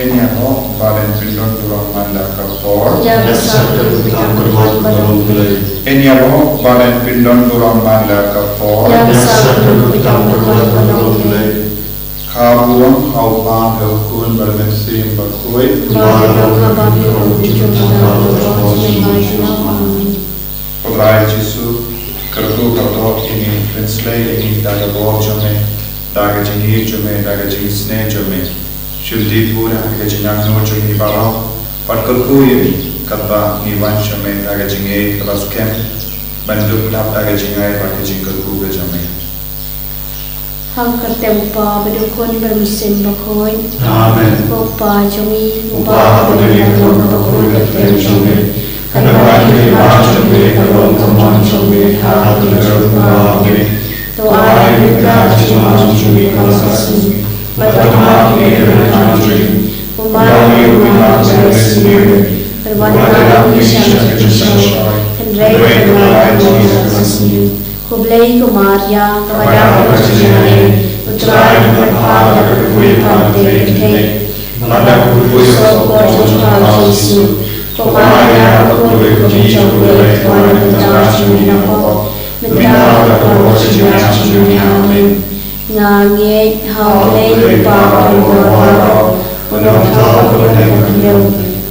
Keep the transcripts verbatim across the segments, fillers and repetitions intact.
Ïa ïaroh ba dang pyndon burom man la ka por. Ïa ka sar ka duk tam ka dwat ba long Blei. Ïa ïaroh ba dang pyndon burom man la ka por. Ïa ka sar ka duk tam ka dwat ba long Blei. Khublei ha u Kpa, ha u Khun bad ha u Mynsiem Bakhuid. Ba dei ha ba dei, ha u jong ka dei, ha u jong ka dei. Amen. Ko Trai Jisu, kyrkhu kyrdoh ïa ngi, pynsleh ïa ngi da ka bor jong me, da ka jingïeit jong me, da ka jingisynei jong me. Shim dih pura ha ka jingangnud jong ngi baroh, bad kyrkhu ïa ngi katba ngi wan sha me da ka jingïeit kaba skhem, ban dup dap da ka jingai bad ka jingkyrkhu ka jong me. Ha ka kyrteng u Kpa bad u Khun bad u Mynsiem Bakhuid. Amen. Ko Kpa jong ngi, uba ha bneng, ka long ka bakhuid ka kyrteng jong me. Kan wan ka hima jong me, kan long ka mon jong me ha ka bynta jong me. To ai ïa ngi mynta ka jingman jong me ka la ka sngi. Bad to map ïa ngi ka jingkam jong ngi, kumba ngi ruh ngi map ïa ki sniew. Bad wat ïa ngi sha ka jingshai, hynrei to ai ïa ngi ka jingman. Khublei ko Maria, kaba dap ka jingaiei, u Trai u don bad pha ha ka kyrteng jong u Trai. Lada ka kyrteng jong u Jisu. Ko Maria, ko kyrteng jong u Blei, ko Maria, ko Maria, mynta ka por jong ngi. Amen. Nga ngeit ha U Blei u Kpa u Nongpynim baroh, u Nongthaw kaba dei ka Khyndew,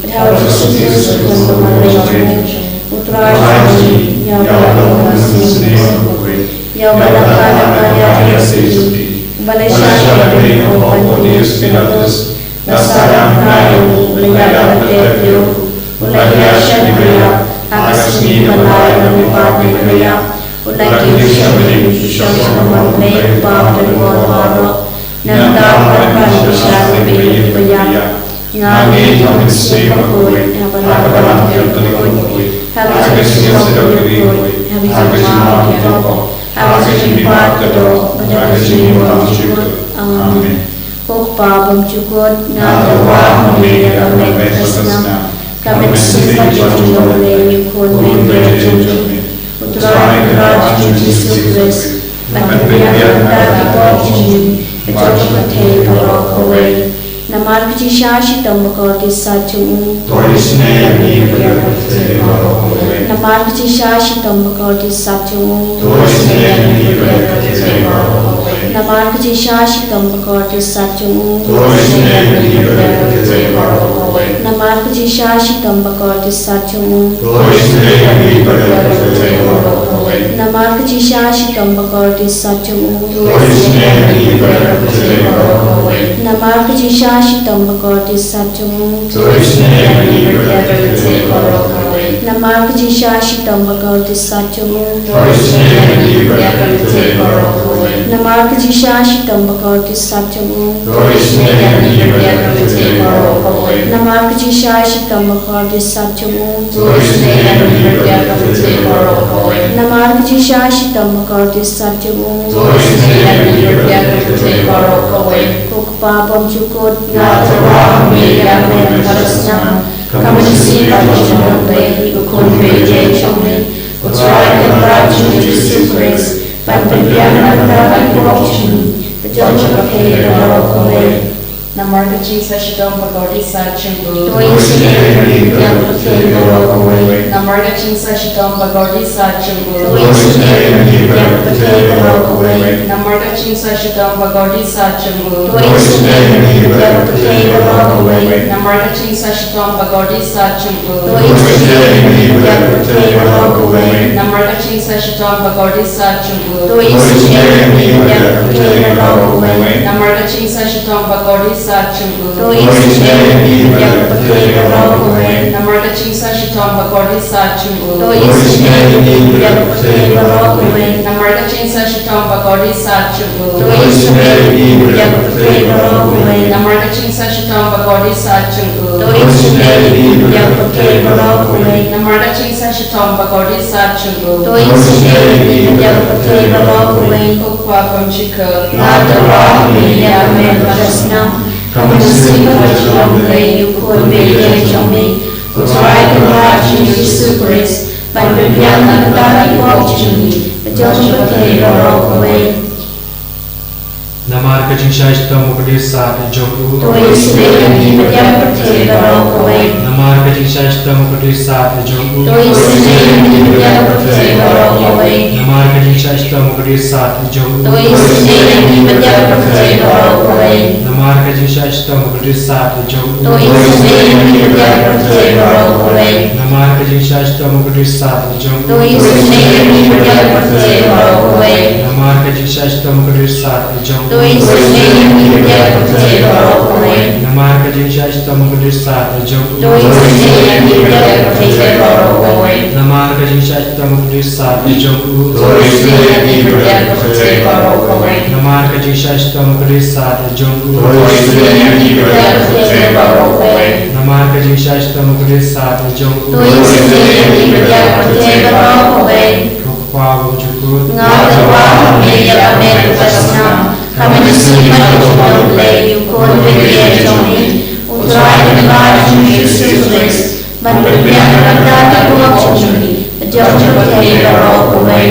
bad ha U Jisu Khrist uba la ïoh, u Trai jong ngi, ïa uba la ong ha ka mynsiem, ïa uba la kha na ka Maria Joseph, uba la shah ha ka kyrdan u Pontius Pilatus, la sahnarphna ïa u, la ïap bad la tep ïa u, u la ïaishah ha kaba ïap, ha ka sngi ba lai u la mihpat na ki ba ïap, u la kiew sha ba dei, u shong sha ka mon U Blei u Kpa uba don bor baroh. Nangta u wan ban pynshai ïa kiba ïeit kiba ïap. Nga ngeit ha U Mynsiem Bakhuid, ha ka Balang Katolik bakhuid, ha ka jingsngewsih bakhuid, ha ka jingmap kaba ïap, ha ka jingmihpat ka doh, bad ha ka jingim bymjukut. Amen. Ko Kpa bymjukut, nga tyrwa ha me ïa ka met ka snam, ka mynsiem bad ka jinglong ïa u Khun baieit jong me, U Trai Kynrad jong ngi U Jisu Khrist, ban pynbiang na ka bynta ki pop jong ngi, bad jong ka pyrthei baroh kawei. Namar ka jingshah shitom bakordit sat jong u. To isynei ïa ngi bad ïa ka pyrthei baroh kawei. Namar ka jingshah shitom bakordit sat jong u. To isynei ïa ngi bad ïa ka pyrthei baroh kawei. Namar ka jingshah shitom bakordit sat jong u. To isynei ïa ngi bad ïa ka pyrthei baroh kawei. Namar ka jingshah shitom bakordit sat jong u. To isynei ïa ngi bad ïa ka pyrthei baroh kawei. Namar ka jingshah shitom bakordit sat jong u. To isynei ïa ngi bad ïa ka pyrthei baroh kawei. Namar ka jingshah shitom bakordit sat jong u. To isynei ïa ngi bad ïa ka pyrthei baroh kawei. Namar ka jingshah shitom bakordit sat jong u. To isynei ïa ngi bad ïa ka pyrthei baroh kawei. Namar ka jingshah shitom bakordit sat jong u. To isynei ïa ngi bad ïa ka pyrthei baroh kawei. Namar ka jingshah shitom bakordit sat jong u. To isynei ïa ngi bad ïa ka pyrthei baroh kawei. Namar ka jingshah shitom bakordit sat jong u. To isynei ïa ngi bad ïa ka pyrthei baroh kawei. Ko Kpa bymjukut, nga tyrwa ha me ïa ka met ka snam, ka mynsiem bad ka jinglong ïa u Khun baieit jong me, U Trai Kynrad jong ngi U Jisu Khrist, ban pynbiang na ka bynta ki pop jong ngi, bad jong ka pyrthei baroh kawei. Namar ka jingshah shitom bakordit sat jong u. To isynei ïa ngi bad ïa ka pyrthei baroh kawei. Namar ka jingshah shitom bakordit sat jong u. To isynei ïa ngi bad ïa ka pyrthei baroh kawei. Namar ka jingshah shitom bakordit sat jong u. To isynei ïa ngi bad ïa ka pyrthei baroh kawei. Namar ka jingshah shitom bakordit sat jong u. To isynei ïa ngi bad ïa ka pyrthei baroh kawei. Namar ka jingshah shitom bakordit sat jong u. To isynei ïa ngi bad ïa ka pyrthei baroh kawei. Namar ka jingshah shitom bakordit sat jong u. To isynei ïa ngi bad ïa ka pyrthei baroh kawei. Namar ka jingshah shitom bakordit sat jong u. To isynei ïa ngi bad ïa ka pyrthei baroh kawei. Namar ka jingshah shitom bakordit sat jong u. To isynei ïa ngi bad ïa ka pyrthei baroh kawei. Namar ka jingshah shitom bakordit sat jong u. To isynei ïa ngi bad ïa ka pyrthei baroh kawei. Namar ka jingshah shitom bakordit sat jong u. To isynei ïa ngi bad ïa ka pyrthei baroh kawei. Ko Kpa bymjukut, nga tyrwa ha me ïa ka met ka snam, ka mynsiem bad ka jinglong ïa u Khun baieit jong me, U Trai Kynrad jong ngi U Jisu Khrist, ban pynbiang na ka bynta ki pop jong ngi, bad jong ka pyrthei baroh kawei. Namar ka jingshah shitom u khyllipmat jong u. To isynei ïa ngi bad ïa ka pyrthei baroh kawei. Namar ka jingshah shitom u khyllipmat jong u. To isynei ïa ngi bad ïa ka pyrthei baroh kawei. Namar ka jingshah shitom u khyllipmat jong u. To isynei ïa ngi bad ïa ka pyrthei baroh kawei. Namar ka jingshah shitom u khyllipmat jong u. To isynei ïa ngi bad ïa ka pyrthei baroh kawei. Namar ka jingshah shitom u khyllipmat jong u. To isynei ïa ngi bad ïa ka pyrthei baroh kawei. Namar ka jingshah shitom u khyllipmat jong u. To isynei ïa ngi bad ïa ka pyrthei baroh kawei. Namar ka jingshah shitom u khyllipmat jong u. To isynei ïa ngi bad ïa ka pyrthei baroh kawei. Namar ka jingshah shitom u khyllipmat jong u. To isynei ïa ngi bad ïa ka pyrthei baroh kawei. Namar ka jingshah shitom u khyllipmat jong u. To isynei ïa ngi bad ïa ka pyrthei baroh kawei. Namar ka jingshah shitom u khyllipmat jong u. To isynei ïa ngi bad ïa ka pyrthei baroh kawei. Ko Kpa uba jukut. Nga tyrwa ha me ïa ka met bad ka snam. Ka mynsiem bad ka jingdon Blei, U Khun babha jong ngi, U Trai U Kpa jong ngi U Jisu Khrist, ban pynbiang ïa ka bynta ka burom jong ngi bad jong ka pyrthei baroh kawei.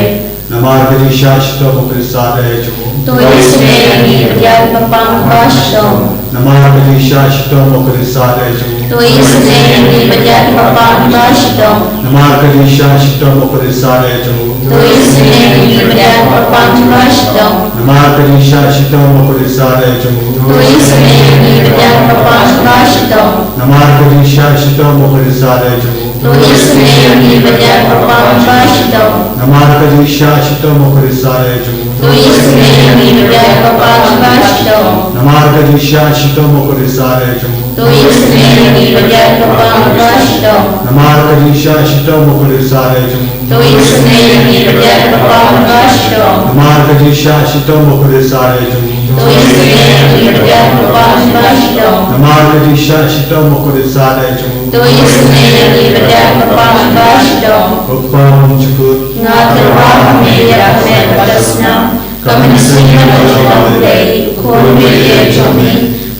Namar ka jingshah shitom u khyllipmat jong u. To isynei ïa ngi bad ïa ka kyrpang kaba shitom. Namar ka jingshah shitom u khyllipmat jong u. To isynei ïa ngi bad ïa ka kyrpang kaba shitom. Namar ka jingshah shitom u khyllipmat jong u. To isynei ïa ngi bad ïa ka kyrpang kaba shitom. Namar ka jingshah shitom u khyllipmat jong u. To isynei ïa ngi bad ïa ka kyrpang kaba shitom. Namar ka jingshah shitom u khyllipmat jong u. To isynei ïa ngi bad ïa ka kyrpang kaba shitom. Namar ka jingshah shitom u khyllipmat jong u. To isynei ïa ngi bad ïa ka kyrpang kaba shitom. Namar ka jingshah shitom u khyllipmat jong u. To isynei ïa ngi bad ïa ka kyrpang kaba shitom. Namar ka jingshah shitom u khyllipmat jong u. To isynei ïa ngi bad ïa ka kyrpang kaba shitom. Namar ka jingshah shitom u khyllipmat jong u. To isynei ïa ngi bad ïa ka kyrpang kaba shitom. Namar ka jingshah shitom u khyllipmat jong u. To isynei ïa ngi bad ïa ka kyrpang kaba shitom. Ko Kpa uba jukut. Nga tyrwa ha me ïa ka met bad ka snam. Ka mynsiem bad ka jingdon Blei, U Khun babha jong ngi,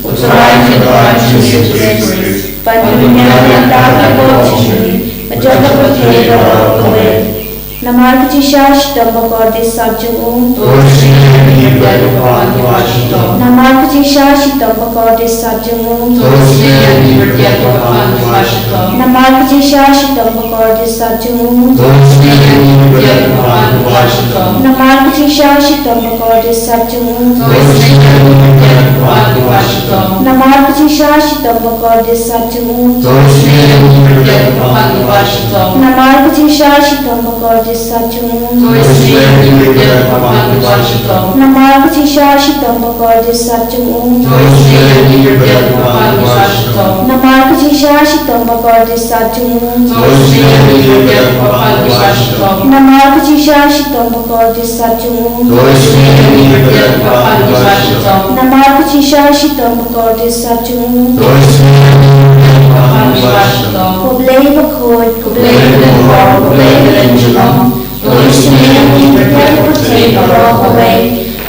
U Trai U Kpa jong ngi U Jisu Khrist, ban pynbiang ïa ka bynta ka burom jong ngi bad jong ka pyrthei baroh kawei. Namar ka jingshah shitom bakordit sat jong u. To isynei ïa ngi bad ïa ka kyrpang kaba shitom. Namar ka jingshah shitom bakordit sat jong u. To isynei ïa ngi bad ïa ka kyrpang kaba shitom. Namar ka jingshah shitom bakordit sat jong u. To isynei ïa ngi bad ïa ka kyrpang kaba shitom. Namar ka jingshah shitom bakordit sat jong u. To isynei ïa ngi bad ïa ka kyrpang kaba shitom. Namar ka jingshah shitom bakordit sat jong u. To isynei ïa ngi bad ïa ka kyrpang kaba shitom. Namar ka jingshah shitom bakordit sat jong u. To isynei ïa ngi bad ïa ka kyrpang kaba shitom. Namar ka jingshah shitom bakordit sat jong u. To isynei ïa ngi bad ïa ka kyrpang kaba shitom. Namar ka jingshah shitom bakordit sat jong u. To isynei ïa ngi bad ïa ka kyrpang kaba shitom. Namar ka jingshah shitom bakordit sat jong u. To isynei ïa ngi bad ïa ka kyrpang kaba shitom. Namar ka jingshah shitom bakordit sat jong u. To isynei ïa ngi bad ïa ka kyrpang kaba shitom. Ko Blei bakhuid, ko Blei ba lyngkor, ko Blei ba lynjulong. To isynei ïa ngi bad ïa ka pyrthei baroh kawei.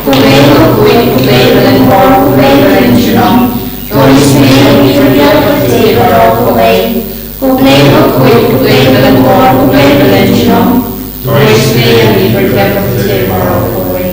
Ko Blei bakhuid, ko Blei ba lyngkor, ko Blei ba lynjulong. To isynei ïa ngi bad ïa ka pyrthei baroh kawei. Ko Blei bakhuid, ko Blei ba lyngkor, ko Blei ba lynjulong. To isynei ïa ngi bad ïa ka pyrthei baroh kawei.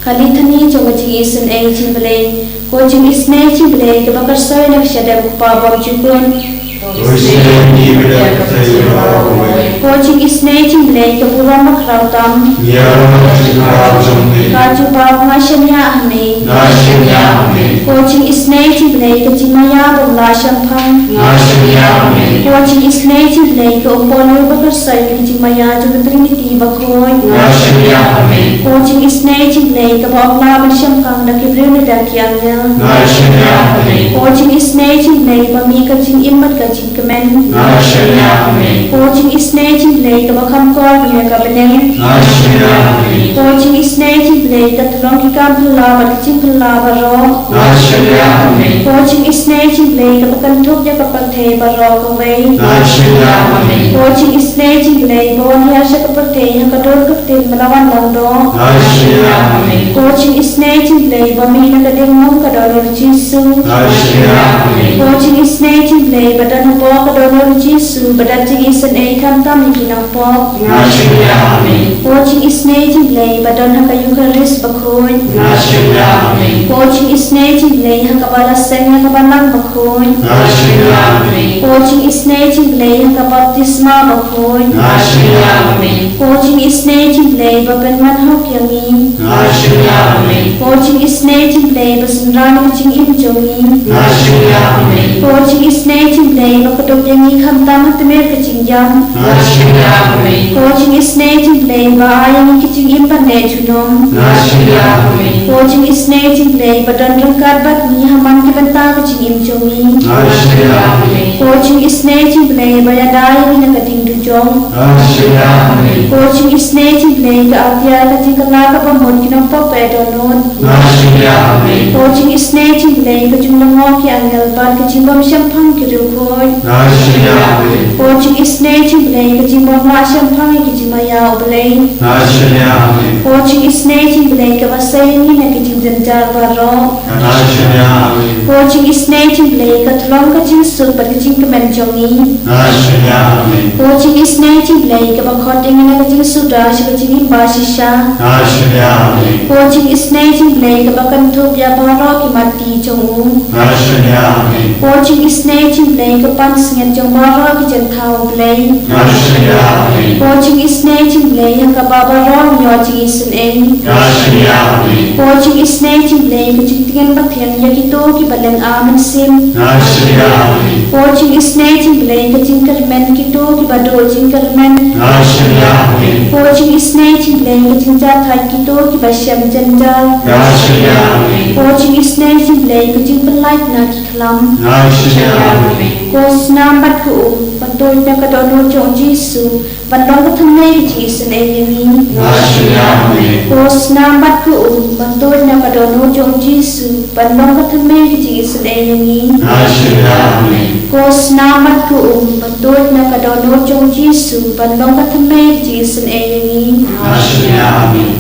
Ka Litany jong ka jingisynei jong U Blei. Ko jingisynei jong U Blei kaba kyrsoi na ka shadem U Kpa bymjukut. To isynei ïa ngi bad ïa ka pyrthei baroh kawei. Ko jingisynei jong U Blei ka burom bakhraw tam. Ïa ka jubab jong me. Ka jubab, nga shaniah ha me. Nga shaniah ha me. Ko jingisynei jong U Blei ka jingmaïa bym lah shemphang. Nga shaniah ha me. Ko jingisynei jong U Blei ka Umpohliew bakyrsoi na ka jingmaïa jong ka Trinity bakhuid. Nga shaniah ha me. Ko jingisynei jong U Blei kaba ym lah ban shemphang da ki briew ne da ki angel. Nga shaniah ha me. Ko jingisynei jong U Blei ba mih ka jingim bad ka jingkmen. Nga shaniah ha me. Ko jingisynei jong U Blei kaba kham kordor ïa ka bneng. Nga shaniah ha me. Ko jingisynei jong U Blei ka tyllong ki kam phylla bad ka jingphylla baroh. Nga shaniah ha me. Ko jingisynei jong U Blei kaba kynthup ïa ka pyrthei baroh kawei. Nga shaniah ha me. Ko jingisynei jong U Blei ba wan hiar sha ka pyrthei ha ka dur ka ktien ba la wan langdoh. Nga shaniah ha me. Ko jingisynei jong U Blei ba mih na ka diengmong ka dohnud U Jisu. Nga shaniah ha me. Ko jingisynei jong U Blei ba don hapoh ka dohnud U Jisu ba don jingisynei khamtam ïa ki nongpop. Nga shaniah Amen. Ko jingisynei jong U Blei ba don ha ka Eukharist bakhuid. Nga shim ïa, amen. Ko jingisynei jong U Blei ha kaba la seng ïa ka Balang bakhuid. Nga shim ïa, amen. Ko jingisynei jong U Blei ha ka baptisma bakhuid. Nga shim ïa, amen. Ko jingisynei jong U Blei ba pynman hok ïa ngi. Nga shim ïa, amen. Ko jingisynei jong U Blei ba synran ïa ka jingim jong ngi. Nga shim ïa, amen. Ko jingisynei jong U Blei ba kdup ïa ngi khamtam ha tmier ka jingïap. Nga shim ïa, amen. Ko jingisynei jong U Blei ba ai ïa ngi ka jingim ban leh junom. Nga shim ïa, amen. Ko jingisynei jong U Blei ba don ryngkat bad ngi ha man ki bynta ka jingim jong ngi. Nga shim ïa, amen. Ko jingisynei jong U Blei ba ïada ïa ngi na ka ding dujok. Nga shim ïa, amen. Ko jingisynei jong U Blei ka atiar ka jingkylla kaba mut ki nongpop ba dohnud. Nga shim ïa, amen. Ko jingisynei jong U Blei ka jinglyngngoh ki angel bad ka jingbym shemphang ki riewkhuid. Nga shim ïa, amen. Ko jingisynei jong U Blei ka jingbym lah shemphang ïa ki jingmaïa U Blei. Nga shim ïa, amen. Ko jingisynei jong U Blei kaba sei ïa ngi na ki jingjynjar baroh. Nga shim ïa, amen. Ko jingisynei jong U Blei ka tlong ka jingsuk bad ka jingkmen jong ngi. Nga shim ïa, amen. Ko jingisynei jong U Blei kaba khot ïa ngi na ka jingsuda sha ka jingim ba shisha. Nga shim ïa, amen. Ko jingisynei jong U Blei kaba kynthup ïa baroh ki matti jong u. Nga shim ïa, amen. Ko jingisynei jong U Blei ka pansngiat jong baroh ki jingthaw U Blei. Nga shim ïa, amen. Ko jingisynei jong U Blei ha kaba baroh ngi ïoh jingisynei. Nga shim ïa, amen. Ko jingisynei jong U Blei ka jingtngen ba thiang ïa kito kiba lynga mynsiem. Nga shim ïa, amen. Ko jingisynei jong U Blei ka jingkyrmen kito kiba duh jingkyrmen. Nga shim ïa, amen. Ko jingisynei jong U Blei ka jingjahthait kito kiba shem jynjar. Nga shim ïa, amen. Ko jingisynei jong U Blei ka jingpyllait na ki khlam. Nga shim ïa, amen. Ko snam bad ka um ban tuid na ka dohnud jong U Jisu ban long ka thymmei ka jingisynei ïa ngi. Nga shim ïa, amen. Ko snam bad ka um ban tuid na ka dohnud jong U Jisu ban long ka thymmei ka jingisynei ïa ngi. Nga shim ïa, amen. Ko snam bad ka um ban tuid na ka dohnud jong U Jisu ban long ka thymmei ka jingisynei ïa ngi. Nga shim ïa, amen.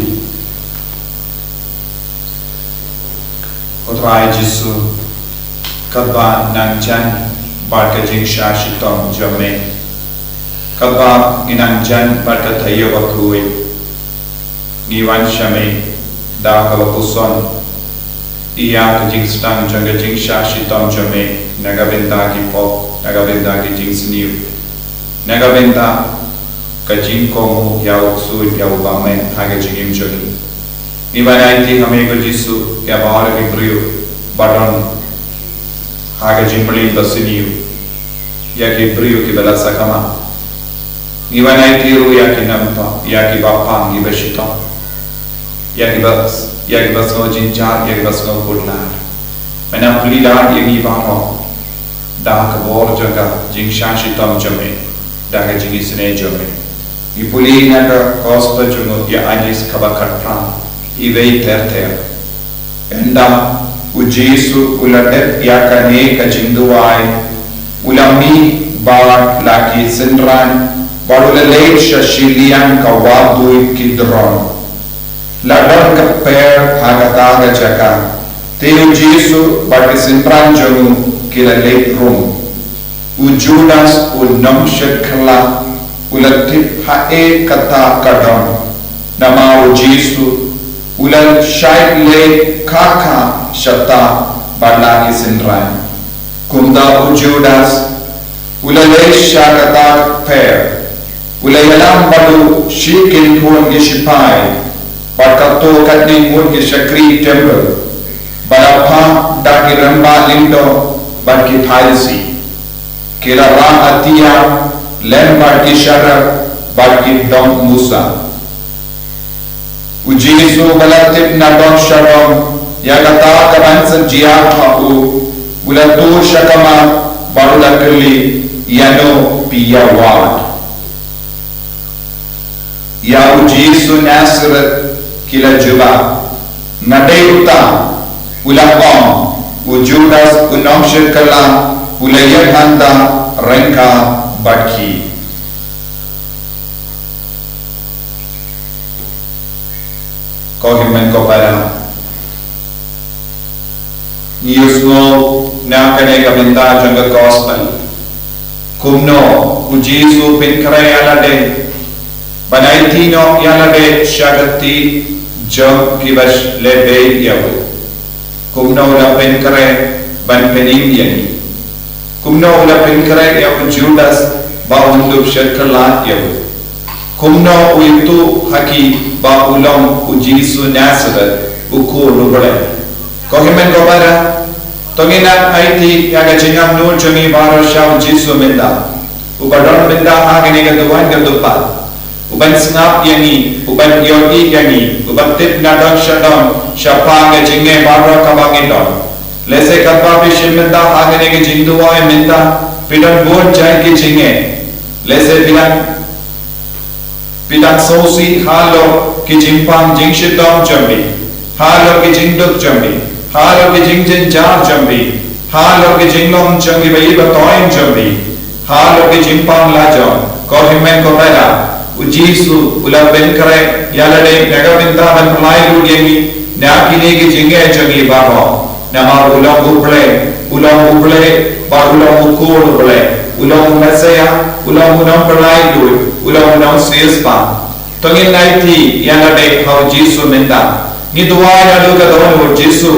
Ko Trai Jisu, katba nang jan bad ka jingshah shitom jong me, katba ngi nang jan bad ka taïew bakhuid, ngi wan sha me da kaba puson ïa ka jingsdang jong ka jingshah shitom jong me na ka bynta ki pop, na ka bynta ki jingsniew, na ka bynta ka jingkohnguh ïa u ksuid ïa u bymmen ha ka jingim jong ngi. Ngi wan aiti ha me ko Jisu ïa baroh ki briew ba don ha ka jingmlien ba sniew, ïa ki briew kiba la sakma. Ngi wan aiti ruh ïa ki nongpop, ïa kiba pang, kiba shitom, ïa kiba, ïa kiba sngew jynjar, ïa kiba sngew khuslai. Me nang plie lad ïa ngi baroh da ka bor jong ka jingshah shitom jong me, da ka jingisynei jong me. Ngi pule na ka gospel jong u Ïoannis kaba khatphra, iwei ter ter. Ynda u Jisu u la dep ïa kane ka jingduwai, u la mih bad la ki synran bad u la leit sha shiliang ka wah duid Kidron. La don ka per ha kata ka jaka, te u Jisu bad ki synran jong u ki la leit rung. U Judas u nongshet kylla u la tip haei kata ka don, namar u Jisu u la shait leit kha kha shata bad la ki synran. Kumta u Judas u la leit sha kata ka per, u la ïalam bad u shi kynhun ki shipai bad katto katne ngut ki shakri templ, ba la phah da ki rangbah lyngdoh bad ki Pharisi. Ki la rah atiar lem bad ki sharak bad ki dong Musa. U Jisu ba la tip nadong shadong ïa kata kaban sa jia ha u, u la tur sha khmat bad u la kylli, ïano phi ïa wad? Ïa u Jisu Nasaret, ki la jubab. Nga dei uta, u la ong. U Judas u nongshet kylla u la ïeng hangta ryngkat bad ki. Ko hynmen ko para, ngi ïohsngew na kane ka bynta jong ka gospel kumno u Jisu u pynkhreh ïa lade Ban aiti noh ïa lade sha ka kti jong kiba shlei beit ïa u. Kumno u la pynkhreh ban pynim ïa ngi? Kumno u la pynkhreh ïa u Judas ba un dup shet kylla ïa u? Kumno u ïathuh ha ki ba u long u Jisu Nasareth, u Khun u Blei? Ko hynmen ko para, to ngin ïa aiti ïa ka jingangnud jong ngi baroh sha u Jisu mynta, uba don mynta ha kane ka duwan ka dukpar, uban sngap ïa ngi, uban ïohi ïa ngi, uban tip na don sha don shaphang ka jingeh baroh kaba ngi don. Lehse katba phi shim mynta ha kane ka jingduwai mynta, phi don bun jait ki jingeh. Lehse phi dang phi dang sngewsih halor ki jingpang jingshitom jong phi, halor ki jingduk jong phi, halor ki jingjynjar jong phi, halor ki jinglong jong kiba ïeit ba toiñ jong phi, halor ki jingpang lajong. Ko hynmen ko para, u Jisu u la pynkhreh ïa lade na ka bynta ban pynlait lut ïa ngi na kine ki jingeh jong ngi baroh. Namar u long u Blei, u long u Blei, bad u long u Khun u Blei, u long u Messaïah, u long u nongpynlait lut, u long u nongsiewspah. To ngin aiti ïa lade ha u Jisu mynta. Ngi duwai naduh ka daw, u Jisu,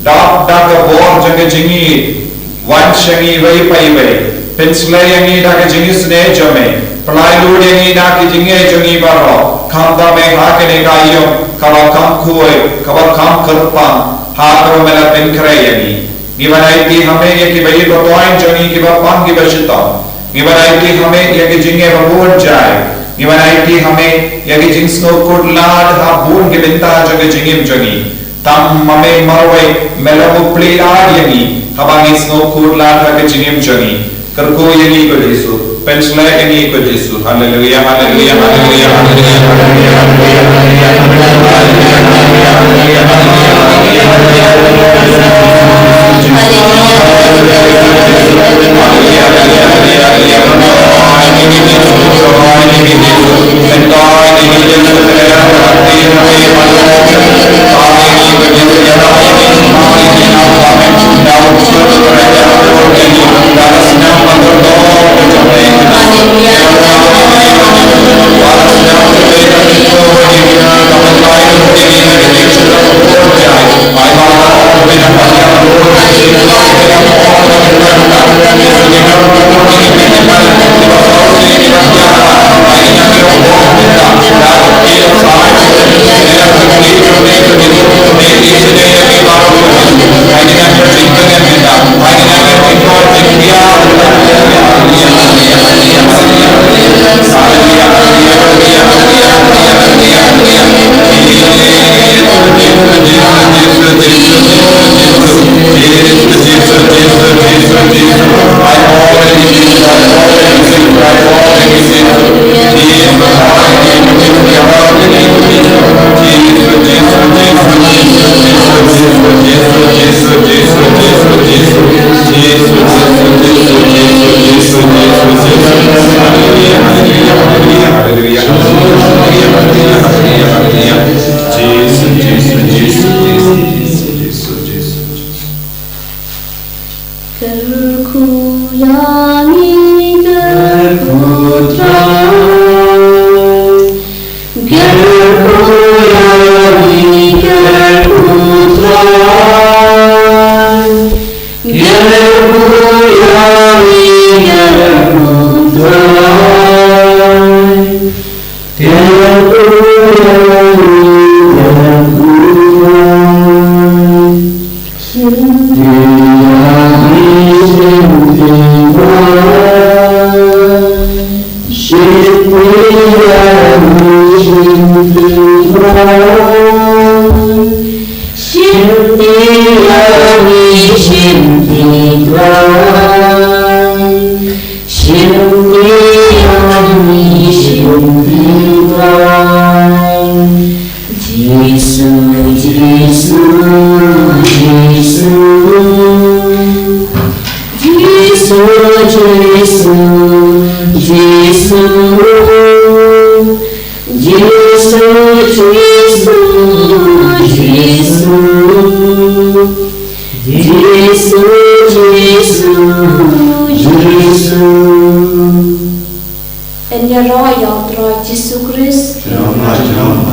dap da ka bor jong ka jingïeit, wan sha ngi iwei pa iwei. Pynshlei ïa ngi da ka jingisynei jong me. Pynlait lut ïa ngi na ki jingeh jong ngi baroh. Kham da me ha kane ka aïom kaba kham khuid, kaba kham kyrpang, ha kaba me la pynkhreh ïa ngi. Ngi wan aiti ha me ïa kiba ïeit ba toiñ jong ngi, kiba pang kiba shitom. Ngi wan aiti ha me ïa ki jingeh ba bun jait. Ngi wan aiti ha me ïa ki jingsngewkhuslai ha bun ki bynta jong ka jingim jong ngi. Tang ma me marwei me long u plie ïa ngi haba ngi sngewkhuslai ha ka jingim jong ngi. Kyrkhu ïa ngi ko Jisu. Pynshlei ïa ngi ko Jisu. Haleluia, haleluia, haleluia, haleluia, haleluia. Kyrkhu ïa ngi, kyrkhu Trai. Kyrkhu ïa ngi, kyrkhu Trai. Kyrkhu ïa ngi, kyrkhu Trai. Kyrkhu ïa ngi, kyrkhu Trai. Shim ïa ngi, shim Trai. Shim ïa ngi, shim Trai. Shim ïa ngi, shim Trai. Shim ïa ngi, shim Trai. Jisu, Jisu, Jisu. Jisu, Jisu, Jisu. Jisu, Jisu, Jisu. Jisu, Jisu, Jisu. Yn ïaroh ïa U Trai Jisu Khrist. Junom la junom.